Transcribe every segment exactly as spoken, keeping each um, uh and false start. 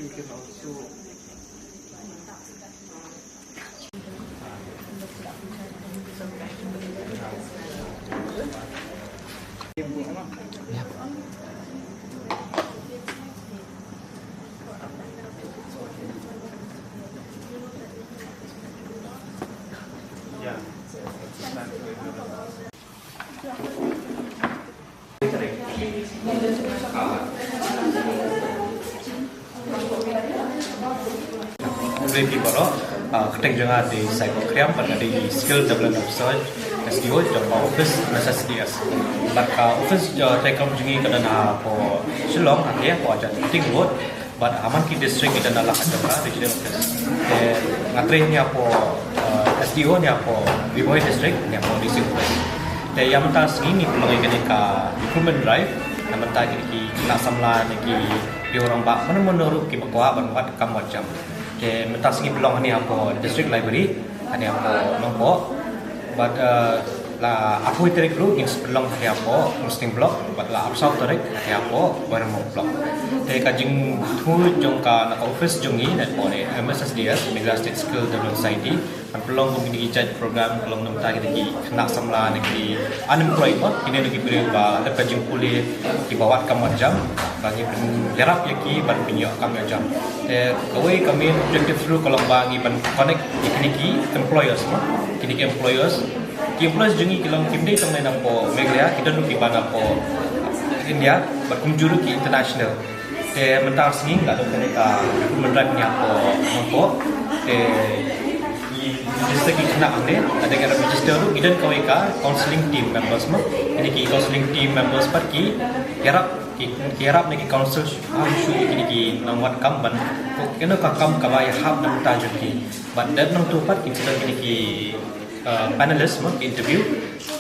You can also Khublei phi baroh, ah, kyrteng jong nga dei Saikor Khriam, bad nga dei Skill Development Officer, S D O, jong ka office M S S D S. Bad ka office, ah, treikam jong ngi ka don hapoh Shillong, ha ka, hapoh Genting Road, bad ha man ki district ki don la jong ka regional office. Te nga trei hangne hapoh, ah, S D O hangne hapoh Ri Bhoi District, hangne hapoh D C office. Te ïa mynta ka sngi ngi pynlong ïa kane ka recruitment drive, na bynta kine ki khynnah samla ne ki riew rangbah mano mano ruh kiba kwah ban wad kam wad jam. Te mynta ka sngi pynlong hangne hapoh District Library, hangne hapoh Nongpoh. Bad, eh, la arphew tarik ruh ngin sa pynlong hangne hapoh Umsning Block, bad la arphew saw tarik hangne hapoh Bhoirymbong Block. Te ka jingthmu jong ka na ka office jong ngi, na ka M S S D S, Meghalaya State Skill Development Society, ban pynlong kum kine ki jait program, ka long na bynta kine ki khynnah samla ne ki unemployed mo, kine ne ki briew ba leh ka jingpule, kiba wad kam wad jam, ba ngi pynïarap ïa ki ban pynïoh kam ïoh jam. Te kawei ka main objective ruh ka long ba ngi ban connect ïa kine ki employers mo, kine ki employers. Ki employers jong ngi ki long kim dei tang na hapoh Meghalaya, ki don ruh kiba na hapoh India, bad kumjuh ruh ki international. Te mynta ka sngi la don kane ka recruitment drive hangne hapoh Nongpoh. Te ngi register ki khynnah hangne, lada ki la register ruh ngi don kawei ka counselling team members mo. Kine ki counselling team members pat ki ïarap, ki, ki ïarap ne ki counsel shuh, shuh ïa kine ki nongwad kam ban, kano ka kam kaba ïahap na bynta jong ki. Bad dep nangta pat kin sa don kine ki, uh, panelist mo, ki interview,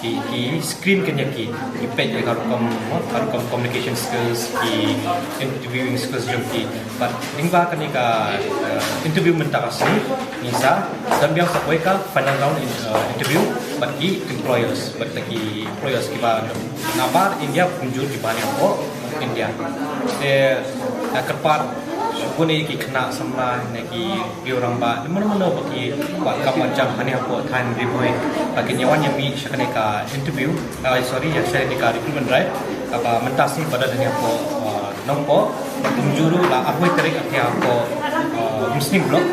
ki, ki screen kane ki, ki peit ïa ka rukom mo, ka rukom communication skills, ki interviewing skills jong ki. Bad lyngba kane ka, uh, interview mynta ka sngi, ngin sa don biang sa kawei ka final round in, uh, interview bad ki employers, bad ki employers kiba nabar India kumjuh kiba hangne hapoh India. Te, eh, kyrpad sha kine ki khynnah samla ne ki riew rangbah, ne mano mano ba ki wad kam wad jam hangne hapoh thaiñ Ri Bhoi, ba kin ïa wan ïa mih sha kane ka interview, ah, sorry, ïa sha kane ka recruitment drive, kaba mynta ka sngi ba don hangne hapoh, ah, Nongpoh, bad kumjuh ruh la arphew tarik hangne hapoh, ah, Umsning Block,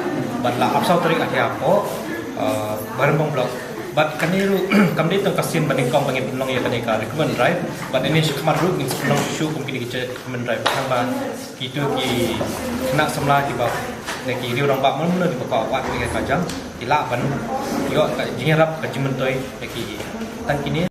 bad la arphew saw tarik hangne hapoh, ah, Bhoirymbong Block. Bad kane ruh kam dei tang ka sien ba nyngkong ba ngin pynlong ïa kane ka recruitment drive. Bad ine shakhmat ruh ngin sa pynlong shuh kum kine ki jait recruitment drive. Tang ba kito ki khynnah samla kiba, ne ki riew rangbah mano mano kiba kwah wad ïa ka jam, ki lah ban ïoh ka jingïarap, ka jingmyntoi ïa ki. Tang kine.